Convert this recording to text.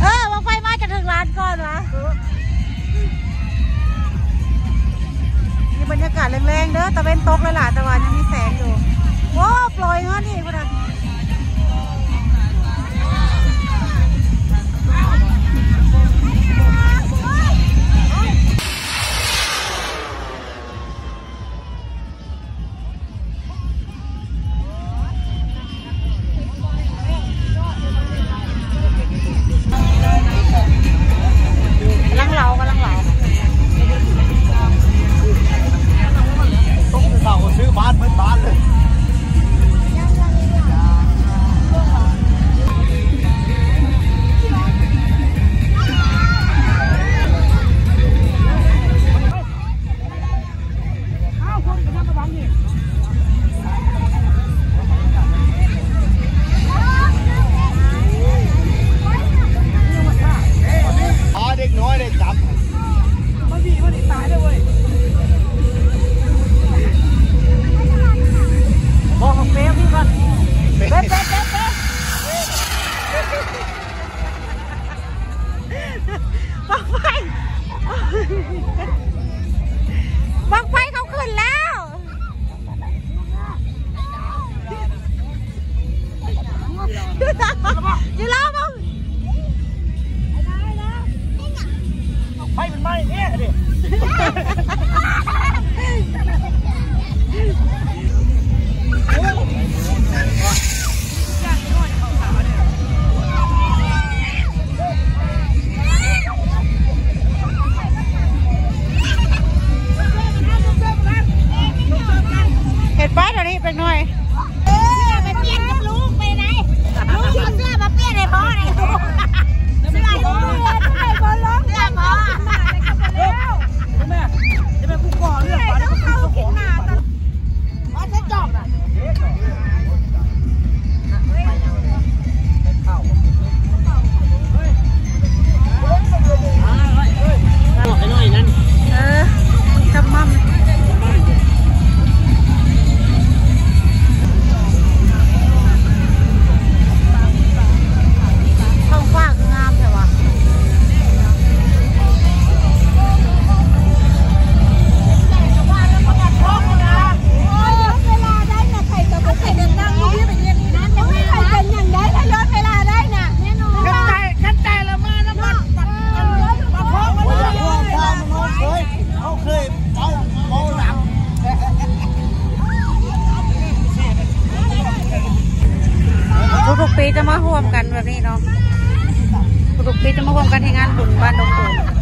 ເອີ ບັ້ງໄຟມາຈະເຖິງລ້ານກ່ອນວະ. ນີ້ບັນຍາກາດແລງໆເດີ ຕາເວັນຕົກແລ້ວລະ ແຕ່ວ່າຍັງມີແສງຢູ່. ໂອ້ ປ່ອຍເງິນອີກພຸ້ນນະ. ກຳລັງເລົ່າ ກຳລັງເລົ່າ. ຕ້ອງເຂົ້າຊື້ບາດເບິດບາດເລີຍ. ອໍ ເດັກນ້ອຍໄດ້ຈັບ ມັນດີ ມັນດີຕາຍເລີຍເວີຍ. ບອກເປັນນີ້ກ່ອນ ເປັນ ເປັນ ເປັນ ເປັນ. ບັ້ງໄຟ ບັ້ງໄຟເຂົາຂຶ້ນແລ້ວ ຢູ່ລໍເບິ່ງ ໄຟມັນໄໝ້ແທ້ເດ້. ເຮັດໄປດຽວນີ້ເປັກນ້ອຍ ເອີ ໄປປ່ຽນກັບລູກໄປໄດ໋ ລູກເອົາເສື້ອມາປ່ຽນໃຫ້ພໍ່ໄດ໋ ເສື້ອລູກ ເສື້ອພໍ່ ແມ່ ຈະແມ່ນກູກໍ່ເລື່ອງໄປແລ້ວ ເອົາຂຶ້ນມາ ເອີ ຈຳໝ່ຳ ທ້ອງຟ້າຄືງາມແທ້ວະ. ທຸກໆປີຈະມາຮ່ວມກັນແບບນີ້ເນາະ ທຸກໆປີຈະມາຮ່ວມກັນທີ່ງານບຸນບ້ານດົງໂປງ.